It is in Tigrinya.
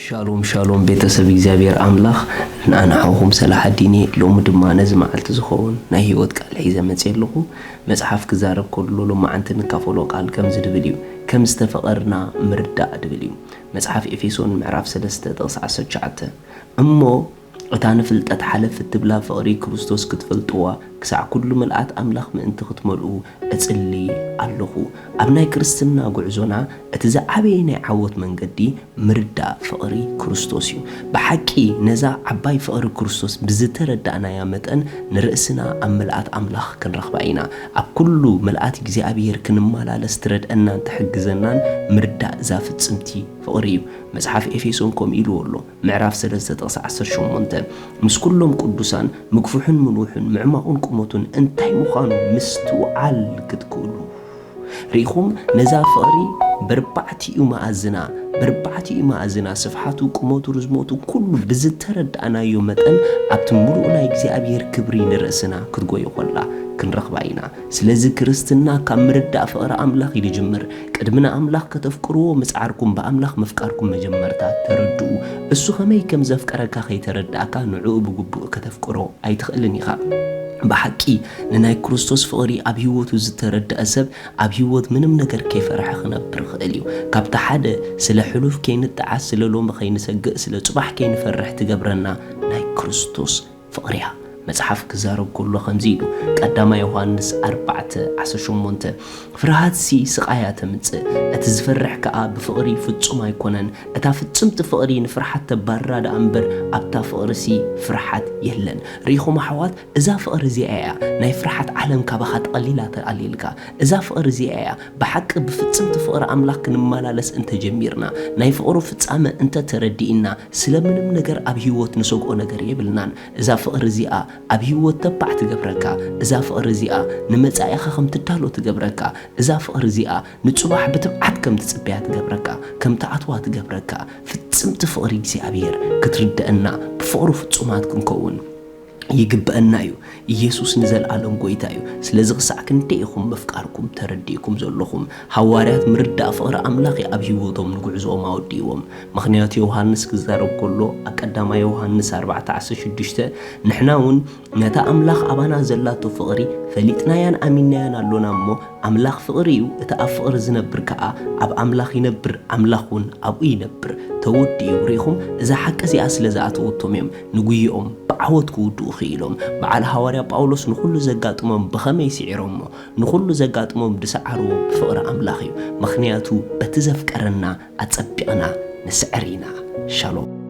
ሻሎም ሻሎም ቤተሰብ እግዚኣብሔር ኣምላኽ ንኣንሓውኹም ሰላሕ ኣዲኒ። ሎሚ ድማ ነዚ መዓልቲ ዝኸውን ናይ ህይወት ቃል ሒዘ መፅእ ኣለኹ። መፅሓፍ ክዛረብ ከሎ ሎማዓንቲ ንካፈሎ ቃል ከምዚ ድብል እዩ፣ ከም ዝተፈቐርና ምርዳእ ድብል እዩ። መፅሓፍ ኤፌሶን ምዕራፍ ሰለስተ ጥቕሲ ዓሰርተ ትሽዓተ፣ እሞ እታ ንፍልጠት ሓለፍ እትብላ ፍቕሪ ክርስቶስ ክትፈልጥዋ ክሳዕ ኩሉ ምልኣት ኣምላኽ ምእንቲ ክትመልኡ እጽሊ ኣለኹ። ኣብ ናይ ክርስትና ጉዕዞና እቲ ዝዓበየ ናይ ዓወት መንገዲ ምርዳእ ፍቕሪ ክርስቶስ እዩ። ብሓቂ ነዛ ዓባይ ፍቕሪ ክርስቶስ ብዝተረዳእናያ መጠን ንርእስና ኣብ ምልኣት ኣምላኽ ክንረኽባ ኢና። ኣብ ኩሉ ምልኣት እግዚኣብሔር ክንመላለስ ትረድአናን ትሕግዘናን ምርዳእ እዛ ፍጽምቲ ፍቕሪ እዩ። መጽሓፍ ኤፌሶን ከምኡ ኢልዎ ኣሎ። ምዕራፍ ሰለስተ ጥቕሲ ዓሰርተ ሸሞንተ፣ ምስ ኩሎም ቅዱሳን ምግፍሑን ምንውሑን ምዕማቑን ቁመቱን እንታይ ምዃኑ ምስትውዓል ክትክእሉ። ርኢኹም፣ ነዛ ፍቕሪ በርባዕቲኡ መኣዝና፣ በርባዕቲኡ መኣዝና፣ ስፍሓቱ፣ ቁመቱ፣ ርዝመቱ፣ ኩሉ ብዝተረዳእናዮ መጠን ኣብቲ ምሉእ ናይ እግዚኣብሔር ክብሪ ንርእስና ክትጎዮ ከላ ክንረኽባ ኢና። ስለዚ ክርስትና ካብ ምርዳእ ፍቕሪ ኣምላኽ እዩ ዝጅምር። ቅድሚ ንኣምላኽ ከተፍቅርዎ ምጽዓርኩም ብኣምላኽ ምፍቃርኩም መጀመርታ ተረድኡ። እሱ ከመይ ከም ዘፍቀረካ ከይተረዳእካ ንዕኡ ብግቡእ ከተፍቅሮ ኣይትኽእልን ኢኻ። ብሓቂ ንናይ ክርስቶስ ፍቕሪ ኣብ ህይወቱ ዝተረድአ ሰብ ኣብ ህይወት ምንም ነገር ከይፈርሐ ክነብር ይኽእል እዩ። ካብቲ ሓደ ስለ ሕሉፍ ከይንጠዓስ፣ ስለ ሎሚ ከይንሰግእ፣ ስለ ጽባሕ ከይንፈርሕ ትገብረና ናይ ክርስቶስ ፍቕሪ እያ። መጽሓፍ ክዛረብ ከሎ ከምዚ ኢሉ፣ ቀዳማይ ዮሃንስ ኣርባዕተ ዓሰርተ ሸሞንተ፣ ፍርሃትሲ ስቓይ እያ ተምጽእ፣ እቲ ዝፈርሕ ከኣ ብፍቕሪ ፍጹም ኣይኮነን። እታ ፍጽምቲ ፍቕሪ ንፍርሓት ተባርራ ደኣ እምበር፣ ኣብታ ፍቕሪሲ ፍርሓት የለን። ርኢኹም ኣሕዋት፣ እዛ ፍቕሪ እዚኣ እያ ናይ ፍርሓት ዓለም ካባኻ ጠቕሊላ ተኣልየልካ። እዛ ፍቕሪ እዚኣ እያ ብሓቂ ብፍጽምቲ ፍቕሪ ኣምላኽ ክንመላለስ እንተጀሚርና፣ ናይ ፍቕሩ ፍጻመ እንተተረዲእና፣ ስለ ምንም ነገር ኣብ ህይወት ንሰግኦ ነገር የብልናን። እዛ ፍቕሪ እዚኣ ኣብ ህይወት ተባዕ ትገብረካ። እዛ ፍቕሪ እዚኣ ንመጻኢኻ ከም ትዳሎ ትገብረካ። እዛ ፍቕሪ እዚኣ ንጽባሕ ብትብዓት ከም ትጽበያ ትገብረካ፣ ከም ትኣትዋ ትገብረካ። ፍጽምቲ ፍቕሪ እግዚኣብሔር ክትርድአና፣ ብፍቕሩ ፍጹማት ክንከውን ይግብአና እዩ። ኢየሱስ ንዘለኣለም ጐይታ እዩ። ስለዚ ክሳዕ ክንደይ ኢኹም ምፍቃርኩም ተረዲእኩም ዘለኹም? ሃዋርያት ምርዳእ ፍቕሪ ኣምላኽ እዩ ኣብ ህይወቶም ንጉዕዞኦም ኣወዲእዎም። ምኽንያቱ ዮሃንስ ክዛረብ ከሎ ኣብ ቀዳማይ ዮሃንስ ኣርባዕተ ዓሰርተ ሽዱሽተ፣ ንሕና እውን ነታ ኣምላኽ ኣባና ዘላቶ ፍቕሪ ፈሊጥናያን ኣሚንናያን ኣሎና እሞ፣ ኣምላኽ ፍቕሪ እዩ፣ እቲ ኣብ ፍቕሪ ዝነብር ከኣ ኣብ ኣምላኽ ይነብር፣ ኣምላኽ እውን ኣብኡ ይነብር። ተወዲኡ። ርኢኹም፣ እዛ ሓቂ እዚኣ ስለ ዝኣተወቶም እዮም ንጉይኦም ብዓወት ክውድኡ ክኢሎም። በዓል ሃዋርያ ጳውሎስ ንኹሉ ዘጋጥሞም ብኸመይ ስዒሮሞ? ንኹሉ ዘጋጥሞም ዝሰዓርዎ ብፍቕሪ ኣምላኽ እዩ። ምኽንያቱ በቲ ዘፍቀረና ኣጸቢቕና ንስዕር ኢና። ሻሎም።